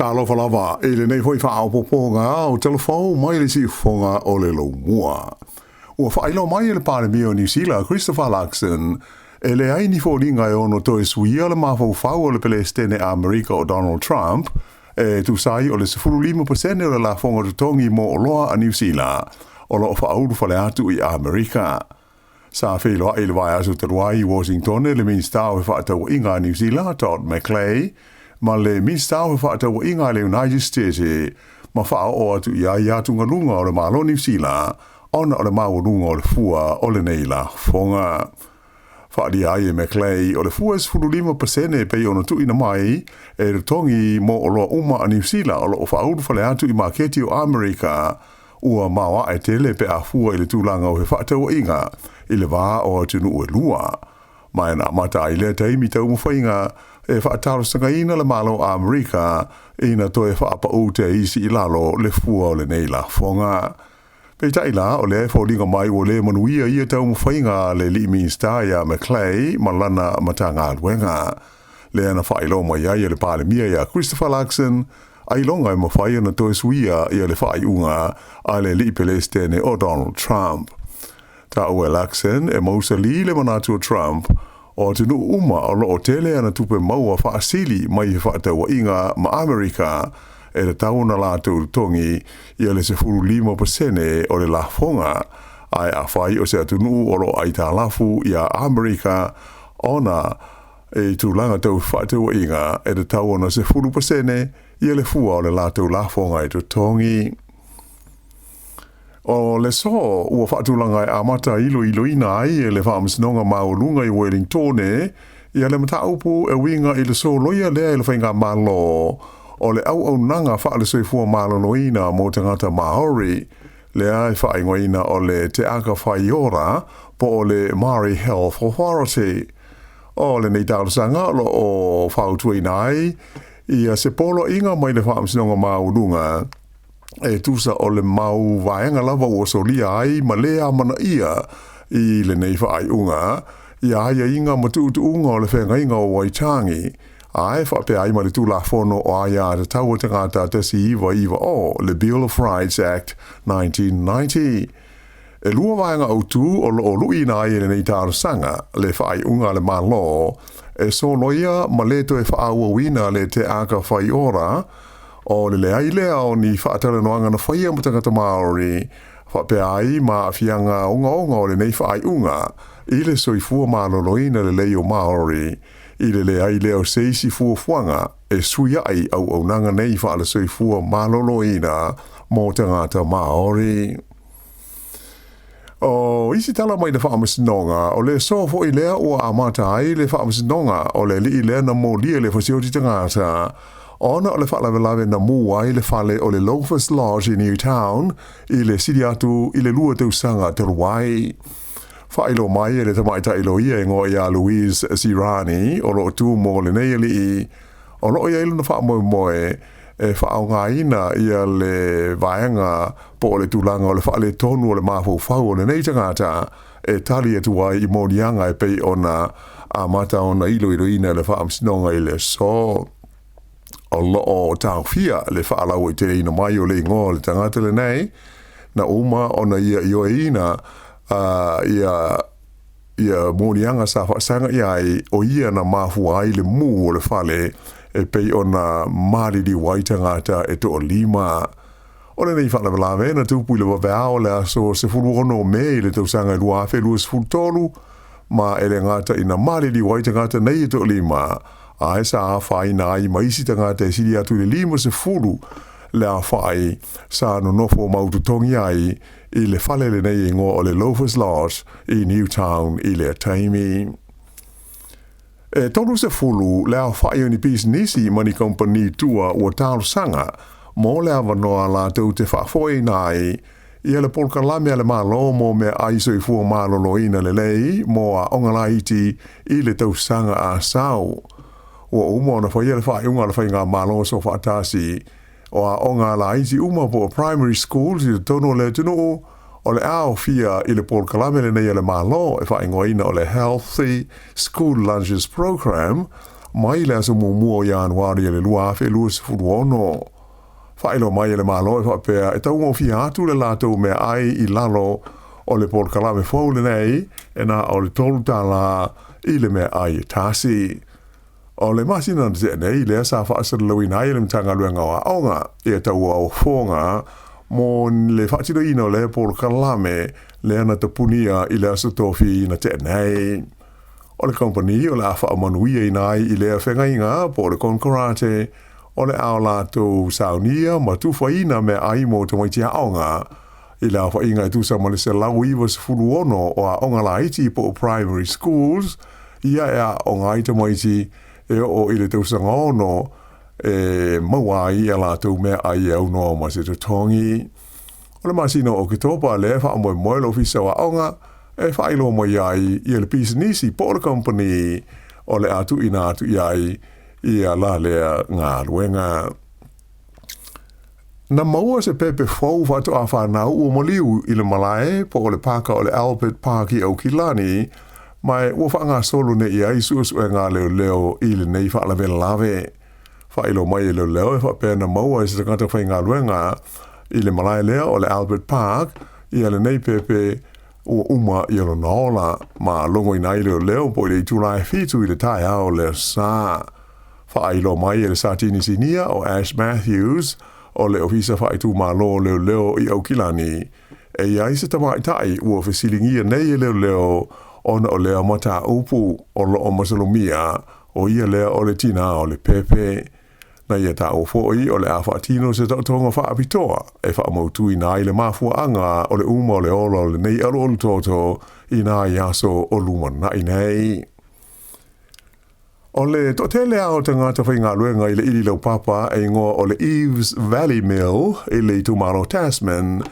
Talofa lava i lenei foi faaopoopoga o tala fou mai le siufofoga o le Laumua. Ua faailoa mai e le Palemia o Niu Sila, Christopher Luxon, e leai ni foliga e ono toe suia le mafaufau o le Peresetene Amerika o Donald Trump e tusa ai o le 15% o le lafoga totogi mo oloa a Niu Sila o lo o faaulufale atu i Amerika. Sa feiloai i le vaiaso talu ai i Washington le Minisita o Fefaatauaiga a Niu Sila, Todd McClay, ma le Minisita o Fefaatauaiga a le United States ma faaoo atu i ai atugaluga o le Malo Niu Sila ona o le maualuga o le fua o lenei lafoga. Faaalia ai e McClay o le fua e 15% e pei ona tuuina mai e totogi mo oloa uma a Niu Sila o lo o faaulufale atu i maketi o Amerika ua maoae tele pe a fua i le tulaga o fefaatauaiga i le va o atunuu e lua. Ma e na amata ai lea taimi taumafaiga e faatalosagaina le Malo o Amerika ina toe faapau teisi i lalo le fua o lenei lafoga. Peitai la, o lea e foliga mai ua le manuia ia taumafaiga a le alii Minisita ia McClay ma lana Matagaluega. Lea na faailoa mai ai e le Palemia ia Christopher Luxon, ailoga e mafai ona toe suia ia le faaiuga a le alii Peresetene o Donald Trump. Taua e Luxon e mausali le manatu o Trump o atunuu uma o lo o tele ana tupe maua faasili mai fefaatauaiga ma Amerika e tatau ona latou totogi ia le 15% o le lafoga, ae afai o se atunuu o lo o aitalafu iā Amerika ona i tulaga tau fefaatauaiga e tatau ona 10% ia le fua o le latou lafoga e totogi. O le aso ua faatulaga e amata iloiloina ai e le Faamasinoga Maualuga i Wellingtone ia le mataupu e uiga i le soloia lea e le Faigamalo o le auaunaga faale-soifua maloloina mo tagata Maori, lea e faaigoaina o le Te Aka Whai Ora po o le Māori Health Authority. O lenei talosaga o lo o fautuaina ai ia se poloaiga mai le Faamasinoga Maualuga e tusa o le mau vaega lava ua solia ai ma le amanaia i lenei faaiuga ia aiaiga ma tuutuuga o le feagaiga o Waitangi, ae faapea ai ma le Tulafono o Aia Tatau a Tagata 1990, le Bill of Rights Act 1990. E lua vaega autu o lo o luiina ai e lenei talosaga le faaiuga a le Malo e soloia ma le toe faaauauina le Te Aka Whai Ora, o le leai lea o ni faatalanoaga na faia ma tagata Māori, faapea ai ma aafiaga ogaoga o lenei faaiuga i le soifua maloloina lelei o Māori, i le leai lea o se isi fuafuaga e suiaʻi auaunaga nei faale-soifua maloloina mo tagata Māori. O isi tala mai le Faamasinoga, o le aso foi lea ua amata ai le Faamasinoga o le alii lea na molia le fasioti tagata ona o le faalavelave na mū ai le fale o le Loafers Lodge i Newtown i le sili atu i le 2 tausaga talu ai. Faailoa mai e le tamaitai loia e igoa ia Louise Sirani o lo o tu mo lenei alii o lo o i ai lona faamoemoe e faaaogaina ia le vaega po o le tulaga o le faaletonu o le mafaufau o lenei tagata e tali atu ai i moliaga e pei ona amata ona iloiloina e le Faamasinoga i le aso. O lo o taofia le faalauaiteleina mai o le igoa o le tagata lenei na uma ona ia ioeina ia ia moliaga sa faasaga i ai o ia na mafua ai le mū o le fale e pei ona maliliu ai tagata e toalima. O lenei faalavelave na tupu i le vaveao o le aso 16 o Me i le tausaga 2023, ma e le gata ina maliliu ai tagata nei e toalima, ae sa afaina ai ma isi tagata e sili atu i le 50 le aofai sa nonofo mautotogi ai i le fale lenei e igoa o le Loafers Lodge i Newtown i lea taimi. E 30 le aofai o ni pisinisi ma ni kamupani tua ua talosaga mo le avanoa latou te faafoeina ai ia le polokalame a le Malo mo meaai soifua maloloina lelei mo aoga laiti i le tausaga a sau. Ua uma ona faia le faaiuga a le Faigamalo Soofaatasi o aoga laiti uma po o primary schools i totonu o le atunuu o le a aofia i le polokalame lenei a le Malo e faaigoaina o le Healthy School Lunches Program. mai le aso muamua o Ianuari i le 2026. Faailoa mai e le Malo e faapea e taugofie atu le latou meaai i lalo o le polokalame fou lenei e na o le $3 i le meaai e tasi. O le masina na tea nei lea sa faasalalauina ai e le Matagaluega o Aoga ia tauaofoga mo le faatinoina o lea polokalame lea na tapunia i le Aso Tofi na tea nei. O le kamupani o le a faamanuiaina ai i lea feagaiga po o le konekarate o le a latou saunia ma tufaina meaai mo tamaiti aoga i le aofaiga e tusa ma le 196 o aoga laiti po o primary schools ia e aooga ai tamaiti e oo i le tausaga ono e maua ai a latou meaai e aunoa ma se totogi. O le masina o Oketopa lea e faamoemoe le Ofisa o Aoga e faailoa mai ai ia le pisinisi po o le kamupani o le a tuuina atu i ai ia la lea galuega. Na maua se pepe fou faatoa fanau ua maliu i le malae po o le paka o le Albert Park i Aukilani, ma ua faagasolo nei i ai suesuega a leoleo i lenei faalavelave. Faailoa mai e leoleo e faapea na maua e se tagata faigaluega i le malae lea o le Albert Park ia lenei pepe ua uma i lona ola, ma logoina ai leoleo po i le itula e 7 i le taeao o le Aso Sa. Faailoa mai e le Satini Sinia o Ash Matthews o le Ofisa Faaitumalo o Leoleo i Aukilani, e i ai se tamaitai ua fesiligia nei e leoleo ona o lea mataupu o lo o masalomia o ia lea o le tinā o le pepe. Na ia taua foi o le a faatino se taotoga faapitoa e faamautuina ai le mafuaaga o le uma o le ola o lenei alualu toto i nai aso o lumanai nei. O le toatele lava o tagata faigaluega i le ili laupapa e igoa o le Eves Valley Mill i le itumalo Tasman,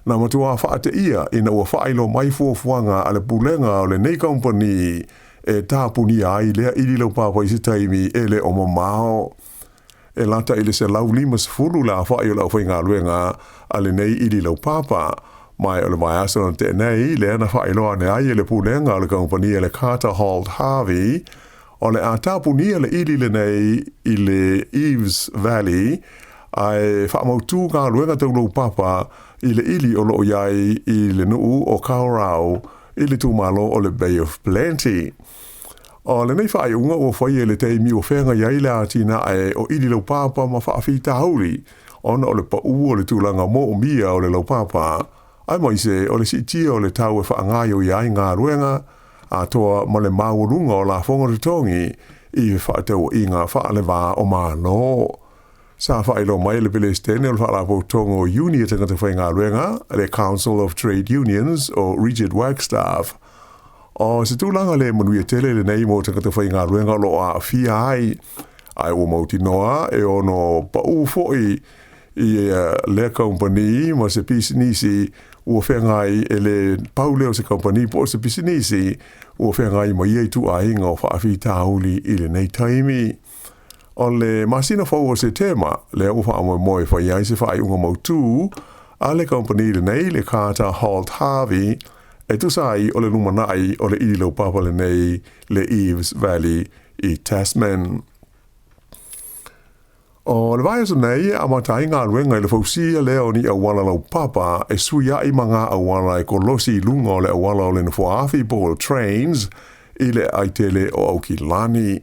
na matua faateia ina ua faailoa mai fuafuaga a le pulega o lenei kamupani e tapunia ai lea ili laupapa i se taimi e le o mamao. E lata i le 150 le aofai o le aufaigaluega a lenei ili laupapa, ma o le vaiaso na tea nei lea na faailoa ane ai e le pulega o le kamupani a le Carter Holt Harvey o le a tapunia le ili lenei i le Eves Valley ae faamautu galuega tau laupapa i le ili o lo o i ai i le nuu o Kawerau i le itumalo o le Bay of Plenty. O lenei faaiuga ua faia i le taimi ua feagai ai le atinae o ili laupapa ma faafitauli ona o le pau o le tulaga moomia o le laupapa, aemaise o le siitia o le tau e faagaoioi ai galuega atoa ma le maualuga o lafoga totogi i fefaatauaiga faaleva o Malo. Sa faailoa mai e le Pelesitene o le Faalapotopotoga o Iuni a Tagata Faigaluega, le Council of Trade Unions o Richard Wagstaff, o se tulaga le manuia tele lenei mo tagata faigaluega o lo o aafia ai, ae ua mautinoa e ono pau foi i lea kamupani ma se pisinisi ua feagai e le pau lea o se kamupani po o se pisinisi ua feagai ma ia ituaiga o faafitauli i lenei taimi. O le masina fou o Setema lea ua faamoemoe e fai ai se faaiuga mautū a le kamupani lenei le Carter Holt Harvey e tusa ai o le lumanai o le ili laupapa lenei le Eves Valley i Tasman. O le vaiaso nei e amata ai galuega i le fausia lea o ni auala laupapa e suiaʻi ma ngā auala e kolosi i luga o le auala o le Nofoaafi po o Trains i le aai tele o Aukilani.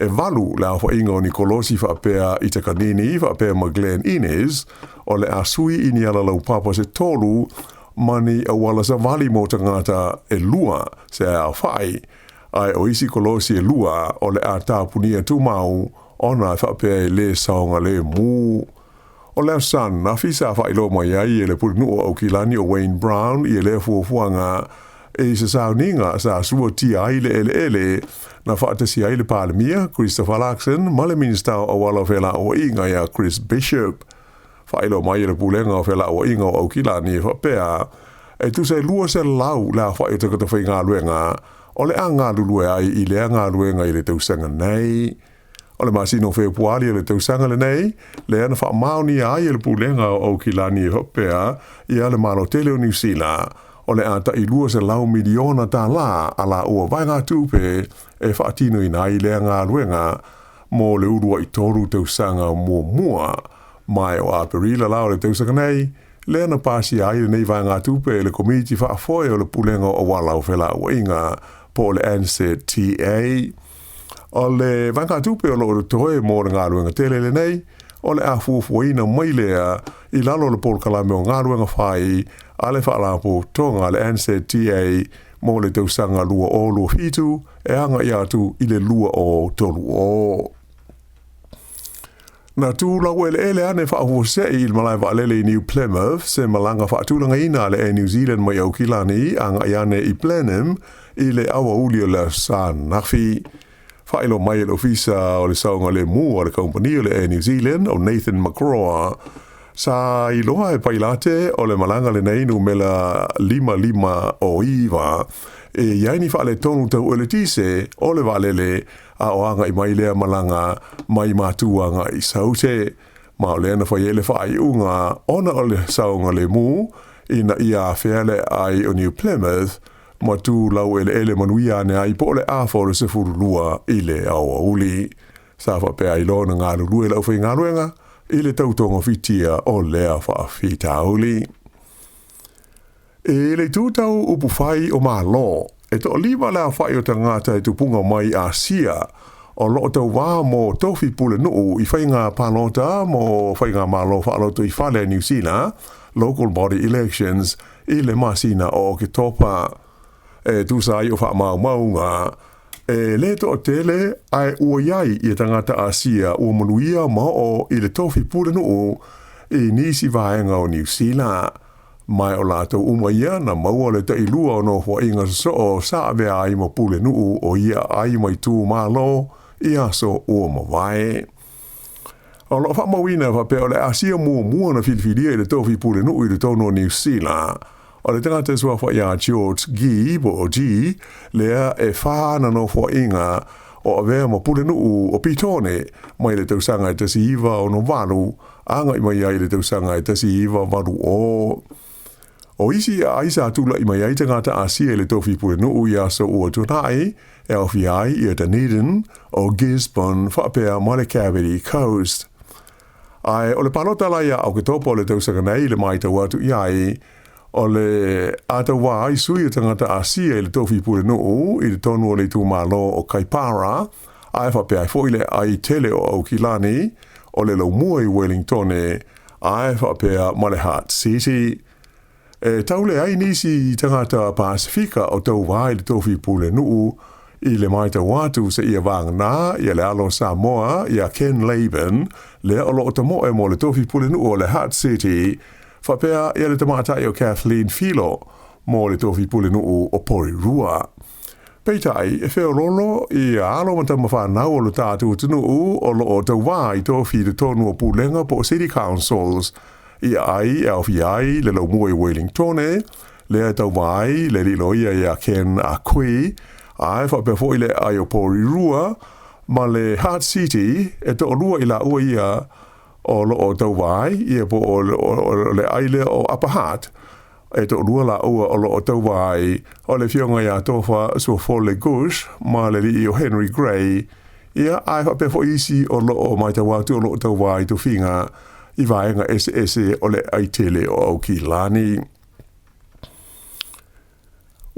E 8 le aofaiga o ni kolosi faapea i Takanini faapea ma Glen Innes o le a sui i ni ala laupapa se tolu ma ni auala savali mo tagata e lua se aofai, ae o isi kolosi e lua o le a tapunia tumau ona e faapea e lē saogalemu. O le Aso Sa ananafi sa faailoa mai ai e le Pulenuu o Aukilani o Wayne Brown ia lea fuafuaga i se sauniga sa suatia ai le eleele na faatasi ai le Palemia Christopher Luxon ma le Minisita o Auala o Felauaiga ia Chris Bishop. Faailoa mai e le Pulega o Felauaiga o Aukilani e faapea, e tusa e 200 le aofai o tagata faigaluega o le a galulue ai i lea galuega i le tausaga nei. O le masina o Fepuari o le tausaga lenei, lea na faamaonia ai e le Pulega o Aukilani e faapea ia le Malo tele o Niu Sila, o le a ta'i $200 miliona tālā a lāua vaegatupe e faatinoina ai lea galuega mo le ulua'i 3 tausaga muamua. Ma o Aperila la o le tausaga nei lea na pasia ai lenei vaegatupe e le Komiti Faafoe o le Pulega o Auala o Felauaiga po o le NZTA. O le vaegatupe o loo totoe mo le galuega tele lenei, o le a fuafuaina mai lea i lalo o le polokalame o galuega fai a le Faalapotopotoga a le NZTA mo le tausaga 2027 e agai atu i le 2030. Na tu laueleele ane faafuasei i le malae vaalele i New Plymouth se malaga faatulagaina a le Air New Zealand mai Aukilani agai ane i Blenheim i le aoauli o le aso Sa ananafi. Faailoa mai e le Ofisa o le Saogalemu a le Kamupani o le Air New Zealand o Nathan McGraw, sa iloa e pailate o le malaga lenei numera 559 e i ai ni faaletonu tau eletise o le vaalele a o agai mai lea malaga mai Matu agai i Saute. Ma o lea na fai ai le faaiuga ona o le saogalemu ina ia afea le aai o New Plymouth ma tu laueleele manuia ane ai po o le 11:30 i le aoauli. Sa faapea ai loa ona galulue le aufaigaluega i le tau togafitia o lea faafitauli. I le itu tau upufai o Malo, e toalima le aofai o tagata e tupuga mai Asia o loo tauvā mo tofi pulenuu i faiga palota mo faigamalo faalotoifale a Niu Sila, local body elections, i le masina o Oketopa. E tusa ai o faamaumauga, e lē toatele ae ua i ai ia tagata Asia ua manuia ma oo i le tofi pulenuu i nisi vaega o Niu Sila. Ma o latou uma ia na maua le tailua o nofoaiga sosoo sa avea ai ma pulenuu o ia aai ma itumalo i aso ua mavae. O loo faamauina faapea o le Asia muamua na filifilia i le tofi pulenuu i totonu o Niu Sila, o le tagata suafa iā George Gee po o Gee, lea e 4 ana nofoaiga o avea ma pulenuu o Petone mai le tausaga e 1968 agai mai ai i le tausaga e 1980. O isi aai sa tula'i mai ai tagata Asia i le tofi pulenuu i aso ua tuanai, e aofia ai ia Dunedin, o Gisborne faapea ma le Kapiti Coast. Ae o le palota la ia Oketopa o le tausaga nei i le matau atu i ai, o le a tauvā ai sui o tagata Asia i le tofi pulenuu i totonu o le itumalo o Kaipara, ae faapea ai foi le aai tele o Aukilani, o le Laumua i Wellingtone, ae faapea ma le Hutt City. E tau leai nisi tagata Pasefika o tauvā i le tofi pulenuu i le matau atu seia vagana ia le alo o Samoa iā Ken Laban, lea o loo tamoe mo le tofi pulenuu o le Hutt City, faapea ia le tamaitai o Kathleen Filo mo le tofi pulenuu o Porirua. Peitai, e feoloolo ia alo ma tama fanau o lo tatou atunuu o loo tauvā i tofi i totonu o pulega po o City Councils i aai e aofia ai le Laumua i Wellingtone, lea e tauvā ai le alii loia iā Ken Ah Kui, ae faapea foi le aai o Porirua ma le Hutt City, e toalua i laua ia o loo tauvā ai ia po o le aai lea o Upper Hutt, e toalua laua o loo tauvā ai, o le afioga iā Tofa Suafole Gush ma le alii o Henry Gray, ia ae faapea foi isi o loo matau atu o loo tauvā i tofiga i vaega eseese o le aai tele o Aukilani.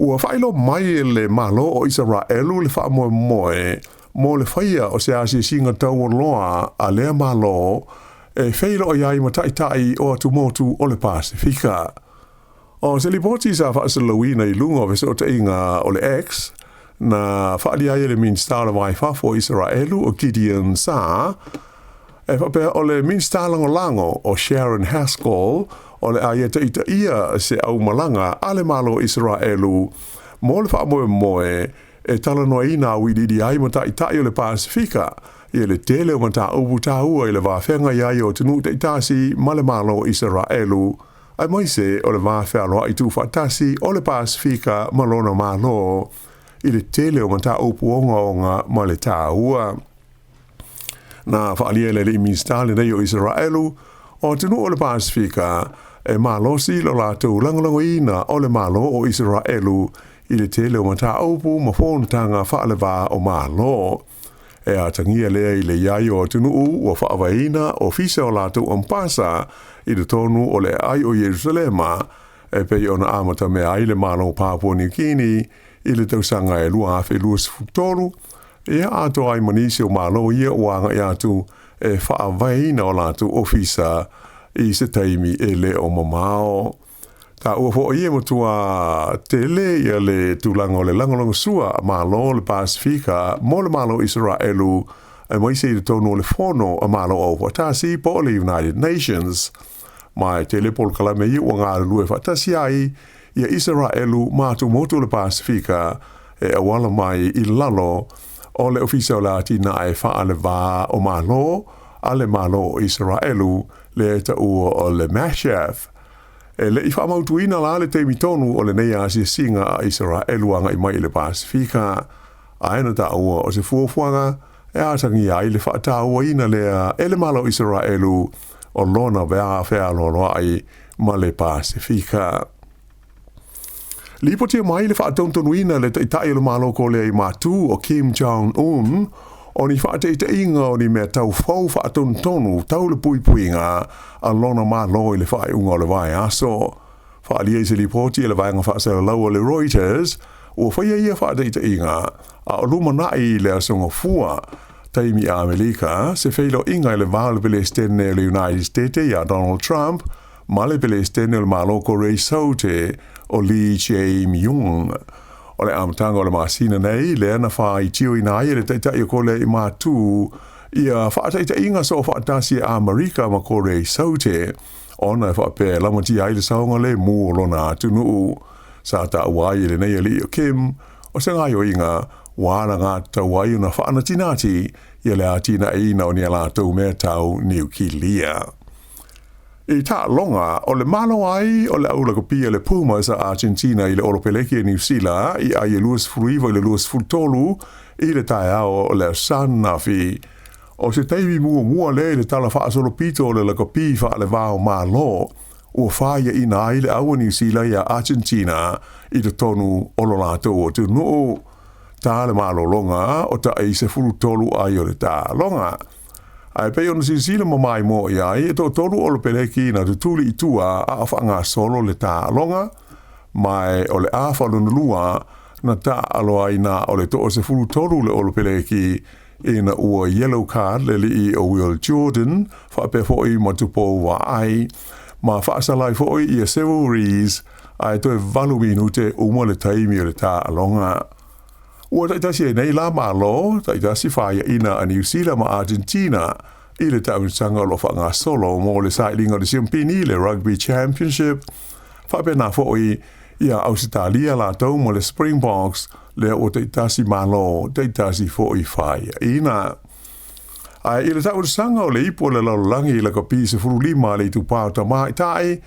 Ua faailoa mai e le Malo o Isaraelu le faamoemoe mo le faia o se asiasiga taualoa a lea Malo e feiloai ai ma taitai o atumotu o le Pasefika. O se lipoti sa faasalalauina i luga o fesootaiga o le X, na faaalia ai e le Minisita o le Va i Fafo o Isaraelu o Gideon Saar, e faapea o le Minisita Lagolago o Sharon Haskell o le a ia taitaia se aumalaga a le Malo o Isaraelu mo le faamoemoe e talanoaina auiliili ai ma taitai o le Pasefika ia le tele o mataupu taua i le va feagai ai o atunuu taitasi ma le Malo o Isaraelu, aemaise o le va fealoai tuufaatasi o le Pasefika ma lona Malo i le tele o mataupu ogaoga ma le taua. Na faaalia e le alii Minisita lenei o Isaraelu O atunuu o le Pasefika e malosi lo latou lagolagoina o le Malo o Isaraelu i le tele o mataupu ma fonotaga faaleva o Malo. E atagia lea i le i ai o atunuu ua faavaeina ofisa o latou ampasa i totonu o le aai o Ierusalema, e pei ona amatamea ai le Malo o Papua Niu Kini i le tausaga e 2023, ia atoa ai ma nisi o Malo ia ua agai atu e faavaeina o latou ofisa i se taimi e le o mamao. Taua foi e matua tele ia le tulaga o le lagolagosua a Malo o le Pasefika mo le Malo o Isaraelu, aemaise i totonu o le Fono a Malo Aufaatasi po o le United Nations. Ma e tele polokalame ia ua galulue faatasi ai ia Isaraelu ma atumotu o le Pasefika e auala mai i lalo o le Ofisa o le Atinae Faaleva o Malo a le Malo o Isaraelu, lea e taua o le MASHAV. E le i faamautuina la le taimi tonu o lenei asiasiga a Isaraelu agai mai i le Pasefika, ae na taua o se fuafuaga e atagia ai le faatauaina lea e le Malo o Isaraelu o lona va fealoaloai ma le Pasefika. Lipotia mai le faatonutonuina e le Taitai o le Malo Kolea i Matu o Kim Jong-un o ni faataitaiga o ni mea tau fou faatonutonu tau le puipuiga a lona Malo i le faaiuga o le vaiaso. Faaalia i se lipoti a le vaega faasalalau a le Reuters, ua faia ia faataitaiga a o lumanai i le Aso Gafua, taimi Amerika, se feiloaiga i le va o le Peresetene o le United State ia Donald Trump ma le Peresetene o le Malo Korei Saute o Lee Jae-myung. O le amataga o le masina nei lea na faitioina ai e le Taitai o Kolea i Matu ia faataitaiga soofaatasi a Amerika ma Korei Saute, ona e faapea e lamatia ai le saogalemu o lona atunuu. Sa taua ai e lenei alii o Kim, o se gaoioiga ua alagatatau ai ona faanatinati ia le atinaeina o ni a latou mea tau niukilia. I taaloga, o le malo ai o le au lakapi a le Pumas a Argentina i le Olopeleki a Niu Sila i ai e 29 i le 23 i le taeao o le Aso Ananafi. O se taimi muamua lea i le tala faasolopito o le lakapi faaleva o Malo ua faiaina ai le au a Niu Sila iā Argentina i totonu o lo latou atunuu. Ta le malologa o taʻi 13 ai o le taaloga. Ae pei ona silasila ma maimoa i ai, e toatolu Olopeleki na tutuli i tua a o faagasolo le taaloga, ma o le afa lona lua na taaalo ai na o le toa 13 le Olopeleki ina ua yellow card le alii o Will Jordan faapea foi ma Tupou Vaai, ma faasala ai foi ia Cyril Rees ae toe 8 minute uma le taimi o le taaloga. Ua taitasi ai nei la Malo, taitasi faiaina a Niu Sila ma Argentina i le taamilosaga o lo o faagasolo mo le sailiga o le siampini le Rugby Championship, faapena foi ia Ausetalia latou ma le Springboks lea ua taitasi Malo, taitasi foi faiaina. Ae i le taamilosaga o le ipu o le lalolagi i lakapi 15 a le itupa o tamaitai,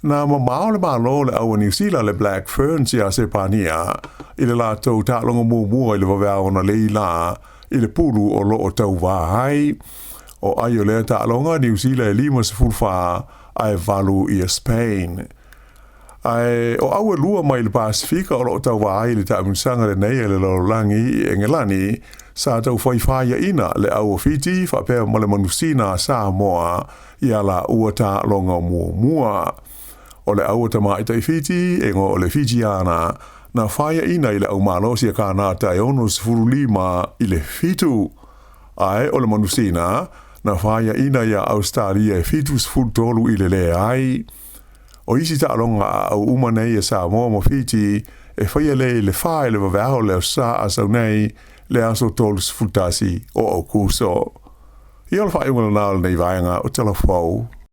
Na mamao le Malo o le Au a Niu Sila le Black Ferns iā Sepania i le latou taaloga muamua i le vaveao analeila la i le pulu o lo o tauvā ai. O ai o lea taaloga, Niu Sila e 54 ae 8 ia Spain. Ae o au e lua mai le Pasefika o lo o tauvā ai i le taamilosaga lenei a le lalolagi i Engelani, sa tau fai faiaina le au o Fiti faapea ma le manusina a Samoa iā lāua taaloga muamua. O le au a tamaitai Fiti, e igoa o le Fijiana, na faiaina i le au malosi a Kānata e 65 i le 7. Ae o le manusina, na faiaina iā Ausetalia e 73 i le leai. O isi taaloga a au uma nei e Samoa ma Fiti e faia lea i le 4 i le vaveao o le Aso Sa a sau nei, le aso 31 o Aokuso. Ia o le faaiuga lena o lenei vaega o Tala Fou.